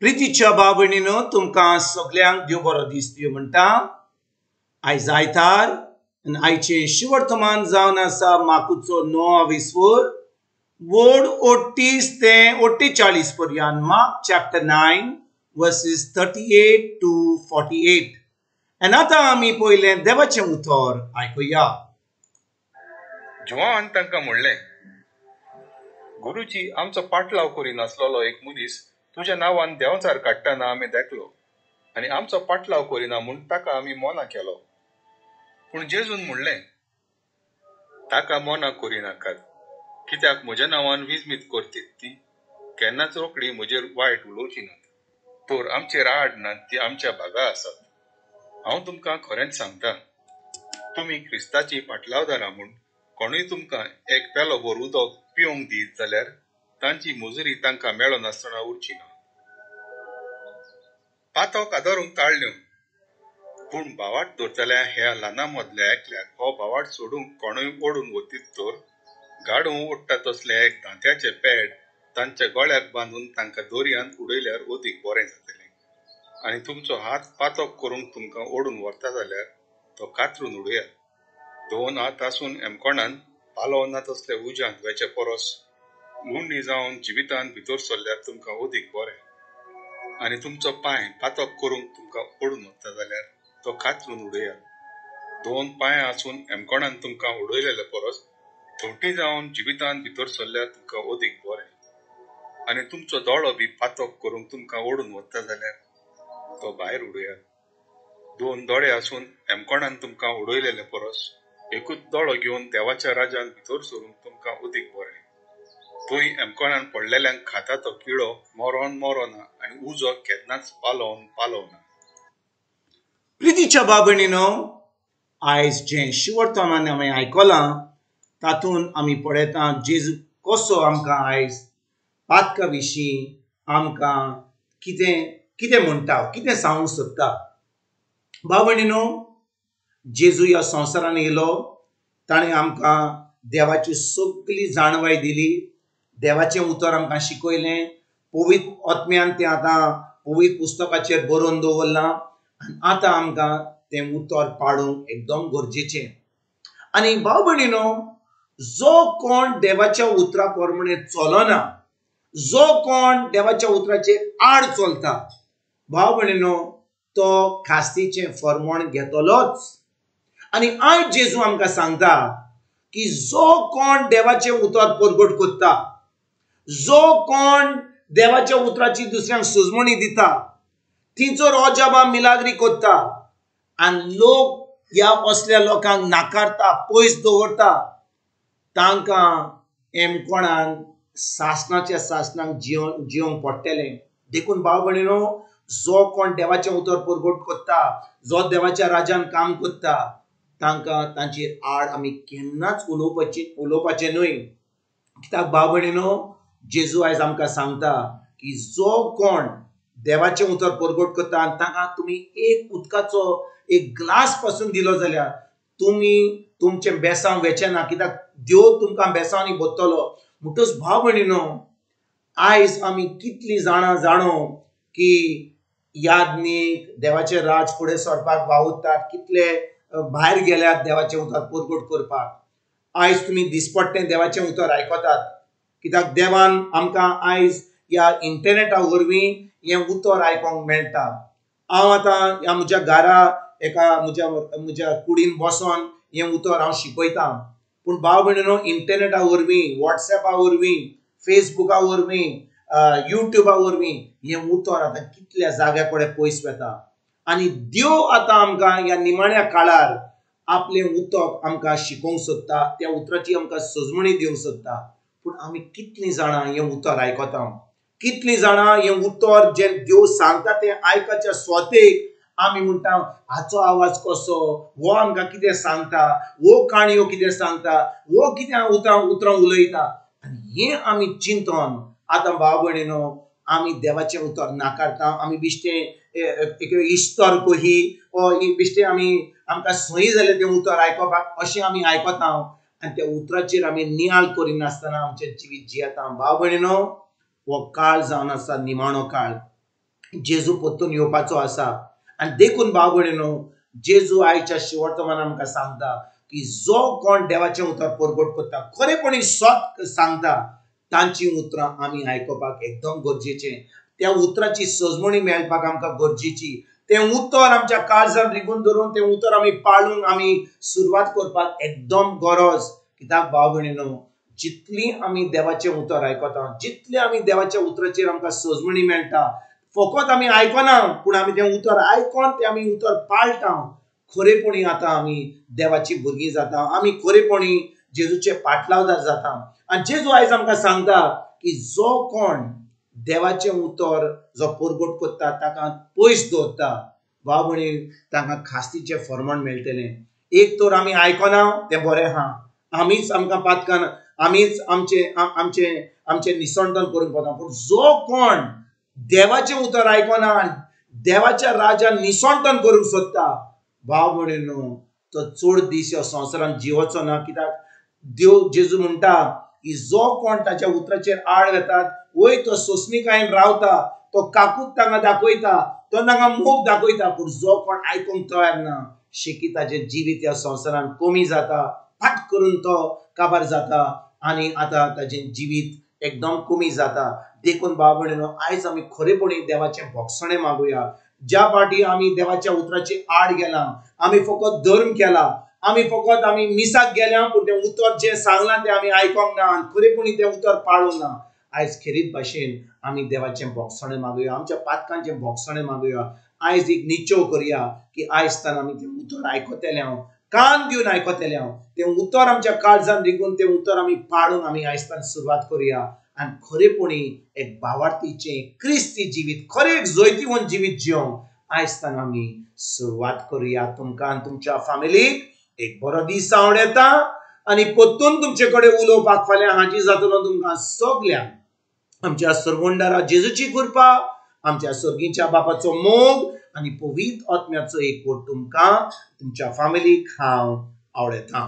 प्रितीच्या भाव भयणीनो, तुमकां सगल्यांक देव बरो दीस दिवं म्हणटा। आयज आयतार आनी आयचें शिवर्तमान जावन आसा माकुचो 9 विस्वर वोड 38 ते 48 पर्यंत। Mark chapter 9 verses 38 to 48। आनी आतां आमी पयलें देवाचें उतर आयकुया। जुवान तांकां म्हणलें, गुरुजी, आमचो पाटलाव करिनासलेलो एक मनीस तुज्या नांवान देंवचार काडटना आमी देखलो आनी आमचो पाटलाव करिना म्हूण ताका आमी मोना केलो। पूण जेजून म्हणलें, ताका मोना करिनाकात, कित्याक म्हज्या नांवान विजमीत करतीत ती केन्नाच रोखडी म्हजेर वायट उलोवची नात, तर आमचेर आड नात ती आमच्या भागा आसात। हांव तुमकां खरेंच सांगता, तुमी क्रिस्ताची पाटलावदारां म्हूण कोणूय तुमकां एक पेलो भर उदक पिवंक दीत जाल्यार तांची मजुरी तांकां मेळनासतना उरची ना। पातक आदारूंक ताळ्यो, पूण भावाट दवरतल्या ह्या ल्हाना मदल्या एकल्याक हो भावाट सोडूंक कोणूय ओडून वतीत तर गाडूं ओडटा तसलें एक दांत्याचें पॅड तांच्या गळ्याक बांदून तांकां दोरयांत उडयल्यार अदीक बरें जातलें। आनी तुमचो हात पातक करूंक तुमकां ओडून व्हरता जाल्यार तो कातरून उडयात। दोन हात आसून एमकोणान पालोव ना तसले उज्यांत वयचे परस मुंडी जावन जिवितांत भितर सरल्यार तुमकां अदीक बरें। आनी तुमचो पांय पातक करूंक तुमकां ओडून वता जाल्यार तो कातरून उडयात। दोन पांय आसून एमकोणान तुमकां उडयलेले परस थोटी जावन जिवितांत भितर सरल्यार तुमकां अदीक बरें। आनी तुमचो दोळो बी पातक करूंक तुमकां ओडून वता जाल्यार तो भायर उडयात। दोन दोळे आसून एमकोणान तुमकां उडयलेले परस एकूच दोळो घेवन देवाच्या राजान भितर सरूंक तुमकां अदीक बरें। थंय एमकोणान पडलेल्यांक खाता तो किडो मरोन मरोना आनी उजो केन्नाच पालोवन पालोवना। प्रितीच्या भाव भयणीनो, आयज जें शिवर्तमान आमी आयकलां तातूंत आमी पळयता जेजू कसो आमकां आयज पातका विशीं आमकां कितें कितें म्हणटा, कितें सांगूंक सोदता। भाव भयणीनो, जेजू ह्या संवसारान येयलो, ताणें आमकां देवाची सगली जाणवाय दिली, देवाचें उतर आमकां शिकयलें, पवित्र आत्म्यान तें आतां पवित्र पुस्तकाचेर बरोवन दवरलां आनी आतां आमकां तें उतर पाडूंक एकदम गरजेचें। आनी भाव भयणीनो, जो कोण देवाच्या उतरा प्रमाणे चलना, जो कोण देवाच्या उतराचे आड चलता, भाव भयणीनो, तो खास्तीचें फर्मण घेतलोच। आनी आयज जेजू आमकां सांगता की जो कोण देवाचें उतर परगट करता, जो कोण देवाच्या उतराची दुसऱ्यांक सुजमणी दिता, तिचो रोजाबा मिलाग्री करता आनी लोक ह्या असल्या लोकांक नाकारता, पयस दवरता, तांकां एमकोणान सासणाच्या सासणाक जिवंक पडटलें। देखून भाव भयणीनो, जो कोण देवाचें उतर परगट करता, जो देवाच्या राजान काम करता, तांकां तांचे आड आमी केन्नाच उलोवपाचें न्हय। कित्याक भाव भयणीनो, जेजू आयज आमकां सांगता की जो कोण देवाचें उतर परगट करता आनी तांकां तुमी एक उदकाचो एक ग्लास पासून दिलो जाल्यार तुमी तुमचें बेसांव वेचें ना, कित्याक देव तुमकां बेसांवांनी भरतलो। म्हणटच भाव भयणीनो, आयज आमी कितलीं जाणां जाणो की याज्ञीक देवाचें राज फुडें सरपाक वावुरतात, कितले भायर गेल्यात देवाचें उतर परगट करपाक। आयज तुमी दिसपट्टें देवाचें उतर आयकतात, कित्याक देवान आमकां आयज ह्या इंटरनेटा वरवीं हें उतर आयकोंक मेळटा। हांव आतां ह्या म्हज्या घरा एका म्हज्या म्हज्या कुडीन बसोन हें उतर हांव शिकयतां, पूण भाव भयणीनो, इंटरनेटा वरवीं, वॉट्सएपा वरवीं, फेसबुका वरवीं, युट्यूबा वरवीं हें उतर आतां कितल्या जाग्या कडेन पयस वता। आनी देव आतां आमकां ह्या निमाण्या काळार आपलें उतर आमकां शिकोवंक सोदता, त्या उतराची आमकां सजमणी दिवंक सोदता। पूण आमी कितलीं जाणां हें उतर आयकता, कितलीं जाणां हें उतर जें देव सांगता तें आयकच्या स्वतेक आमी म्हणटा हाचो आवाज कसो, हो आमकां कितें सांगता, हो काणयो कितें सांगता, हो कितें उतरां उतरां उलयता। आनी हें आमी चिंतन आतां भाव भयणीनो आमी देवाचें उतर नाकारता, आमी बिश्टें एक इस्तर कही ओ बिश्टें आमी आमकां सही जालें तें उतर आयकोपाक अशें आमी आयकता आनी त्या उतराचेर आमी नियाळ करिनासतना आमचें जिवीत जियेता। भाव भयणीनो, हो काळ जावन आसा निमाणो काळ। जेजू परतून येवपाचो आसा. आनी देखून भाव भयणीनो, जेजू आयच्या शिवर्तमान आमकां सांगता की जो कोण देवाचें उतर परगट करता, खरेपणी सत सांगता, तांची उतरां आमी आयकुपाक एकदम गरजेचें. त्या उतराची सजमणी मेळपाक आमकां गरजेची. तें उतर आमच्या काळजान रिगून धरून तें उतर आमी पाळूंक आमी सुरवात करपाक एकदम गरज. कित्याक भाव भयणीनो, जितली आमी देवाचें उतर आयकता, जितलें आमी देवाच्या उतराचेर आमकां सजमणी मेळटा, फकत आमी आयकना पूण आमी तें उतर आयकोन तें आमी उतर पाळटा, खरेपणी आतां आमी देवाची भुरगीं जाता, आमी खरेपणी जेजूचे पाटलावदार जाता. आनी जेजू आयज आमकां सांगता की जो कोण देवाचें उतर जो परगट करता ताका पयस दवरता, भाव भयणी तांकां खास्तीचें फर्माण मेळटलें. एक तर आमी आयकना तें बरें आहा, आमीच आमकां पातकान, आमीच आमचें आमचें आमचें निसणटन करूंक वता. पूण जो कोण देवाचें उतर आयकना, देवाच्या राजान निसणटन करूंक सोदता, भाव भयणीनो तो चड दीस ह्या संवसारांत जिवचो ना. कित्याक देव जेजू म्हणटा की जो कोण ताच्या उतराचेर आड वेतात, वय तो सोंसणीकायेन रावता, तो काकूत तांकां दाखयता, तो तांकां मोग दाखयता, पूण जो कोण आयकूंक तयार ना, शेकी ताचें जिवीत ह्या संवसारांत कमी जाता, फाट करून तो काबार जाता आनी आतां ताचें जिवीत एकदम कमी जाता. देखून भाव भयणीनो, आयज आमी खरेपणी देवाचें भोगसणें मागुया. ज्या पाटी आमी देवाच्या उतराचे आड गेला, आमी फकत धर्म केला, आमी फकत आमी मिसाक गेल्या, पूण तें उतर जें सांगलां तें आमी आयकोंक ना आनी खरेपणी तें उतर पाळूंक ना. आयज खेरीत भाशेन आमी देवाचें भोगसणें मागुया, आमच्या पातकांचें भोगसणें मागुया. आयज एक निश्चय करुया की आयज तान आमी तें उतर आयकतले हांव, कान दिवन आयकतले हांव, तें उतर आमच्या काळजान रिगून तें उतर आमी पाळून आमी आयज तान सुरवात करुया आनी खरेपणी एक भावार्थीचें क्रिस्ती जिवीत, खरें एक जैतिवंत जिवीत जिवंक आयज तान आमी सुरवात करुया. तुमकां आनी तुमच्या फामिलीक एक बरो दीस आवडटा आनी परतून तुमचे कडेन उलोवपाक फाल्यां हाजीर जातलो. तुमकां सगल्यांक आमच्या सरवंडारा जेजूची कृपा, आमच्या सर्गीच्या बापाचो मोग आनी पवित्र आत्म्याचो एकवट तुमकां तुमच्या फामिलीक हांव आवडटा.